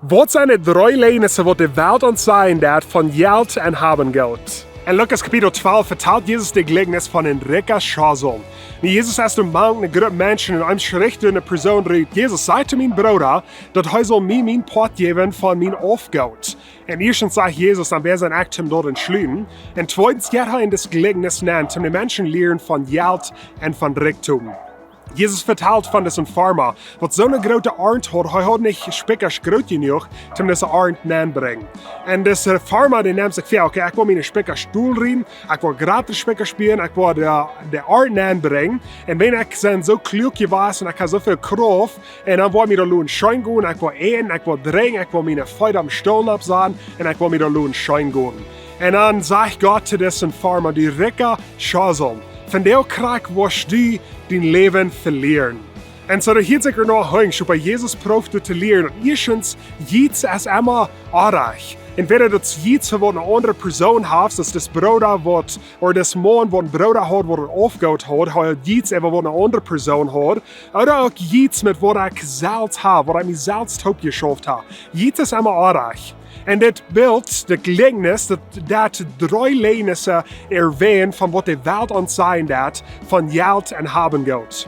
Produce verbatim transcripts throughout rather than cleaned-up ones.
Waut sent de dree Läajnisse, waut de Welt ons sajen deit von Jelt un haben Jelt? En Lukas Kapitel twalf vetalt Jesus de Jlikjnis von een rikja Schosel. Nu, Jesus es doa mank eene Grupp Menschen un eenem schricht doa eene Persoon rut: "Jesus, saj to mienen Brooda, daut hee saul mie mien Poat jäwen von mien Aufgoot." Un ieeschtens sajcht Jesus: "Dan wäa sie ekj, om daut to schluten?" Un tweedens jeit hee en dit Jlikjnis nenn, om de Menschen lieren von Jelt un von Rikjdom. Jesus vetalt von disen Farma, waut soone groote Arnt haud. Hee haud nich Spikjasch groot jenuach, om dise Arnt nenn brinjen. Un dise Farma, dee nemt sikj väa: "Okay, ekj well miene Spikjasch dol rieten, ekj well jratre Spikjasch buen, ekj well de, de Arnt nenn brinjen. Un wan ekj sie soo kluak jewast un ekj hab soo väl Krauft, un dan well ekj mie daut loten scheen gonen, ekj well äten, ekj well drinkjen, ekj well miene Feet opp eenen Stool oppsaten, un ekj well mie daut loten scheen gonen." Un dan sajcht Gott to disen Farma: "Du rikja Schosel, vondoag krakjt woascht du dien Läwen velieren." Un soo, daut hieet sikj noch hee, oba Jesus proowt doa to lieren, daut ieeschtens, Jelt es emma oajch. Entwäda daut Jelt, waut eene aundre Persoon haft, daut es de Brooda, waut, ooda de Maun, waut een Brooda haud, waut een Aufgoot haud, hee haud Jelt, waut eene aundre Persoon haud, ooda uk Jelt, met waut ekj selfst hab, waut ekj mie selfst toopjeschauft hab. Jelt es emma oajch. Un dit Bilt, dit Jlikjnis, daut, daut dree Läajnisse erwänt von waut de Welt ons sajen deit von Jelt un haben Jelt.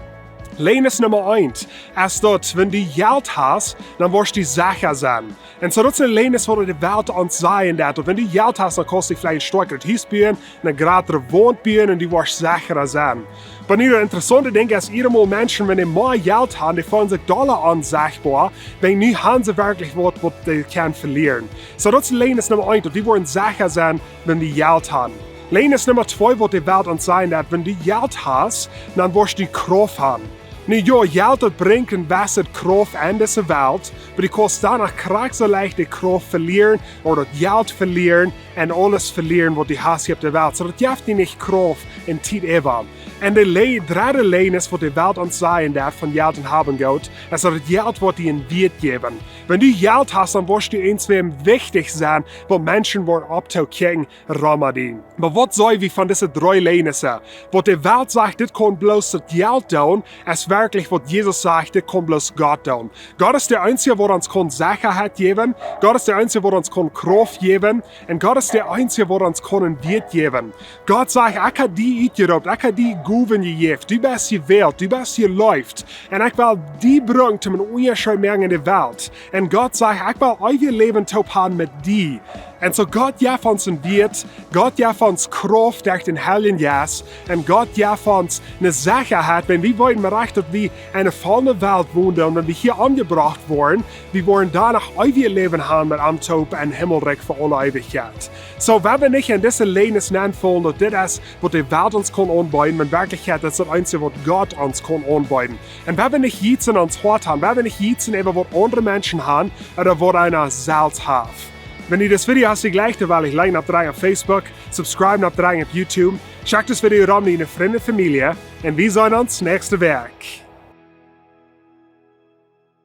Läajnis Numma eent es daut, wan du Jelt hast, dan woascht du secha sennen. Un soo, daut es een Läajnis, waut de Welt ons sajen deit, daut wan du Jelt hast, dan kaust du veleicht een stoakjret Hus buen, eene jratre Wont buen un du woascht sechra sennen. Oba nu, daut interessaunte Dinkj es, eenjemol Menschen, wan dee mea Jelt haben, dee feelen sikj dolla onsechboa, wiels nu haben see werkjlich waut, waut dee kjennen velieren. Soo, daut es Läajnis Numma eent, daut dee woaren secha sennen, wan dee Jelt haben. Läajnis Numma twee, waut de Welt ons sajen deit, wan du Jelt hast, dan woascht du Krauft haben. Nu jo, Jelt, daut brinjt eene jewesse Krauft en dise Welt, oba du kaust doano krakjt soo leicht de Krauft velieren, ooda daut Jelt velieren, un aules velieren, waut du hast hia opp de Welt. Soo, daut jeft die nich Krauft un Tiet äwa. Un de Lä-, dredde Läajnis, waut de Welt ons sajen deit von Jelt un haben Jelt, es daut daut Jelt woat die een Wieet jäwen. Wan du Jelt hast, dan woascht du eenswäm wichtich sennen, waut Menschen woaren opptokjikjen, rom die. Oba waut saj wie von dise dree Läajnisse? Waut de Welt sajcht, dit kaun bloos daut Jelt doonen, es werkjlich waut Jesus sajcht, dit kaun bloos Gott doonen. Gott es de eensje, waut ons kaun Sechaheit jäwen. Gott es de eensje, waut ons kaun Krauft jäwen. Un Gott es de eensje, waut ons kaun een Wieet jäwen. Gott sajcht: "Ekj hab die utjeroopt, ekj hab die Gowen jejäft. Du best jewält, du best jeleeft. Un ekj well die brucken, om een Unjascheet to moaken en de Welt." Un Gott sajcht: "Ekj well eewjet Läwen toop haben met die." Un soo, Gott jeft ons een Wieet, Gott jeft ons Krauft derch dän Heiljen Jeist, un Gott jeft ons eene Sechaheit, wan wie weeten, mau rajcht, daut wie en eene faulne Welt wonen, un wan wie hia omjebrocht woaren, wie woaren doano eewjet Läwen haben met am toop em Himmelrikj fa aule Eewichkjeit. Soo, wan wie nich en dise Läajnis nenfaulen, daut dit es, waut de Welt ons kaun aunbeeden, oba en Werkjlichkjeit es daut eensje, waut Gott ons kaun aunbeeden. Un wan wie nich Jelt en ons Hoat haben, wan wie nich Jelt äwa waut aundre Menschen haben, ooda waut eena selfst haft. Wan die dit Video hast jejlikjt, dan well die liken opp dree opp Facebook, subscriben opp dree opp YouTube, schekj dit Video rom no diene Frind un Famielje, un wie seenen ons näakjste Wäakj.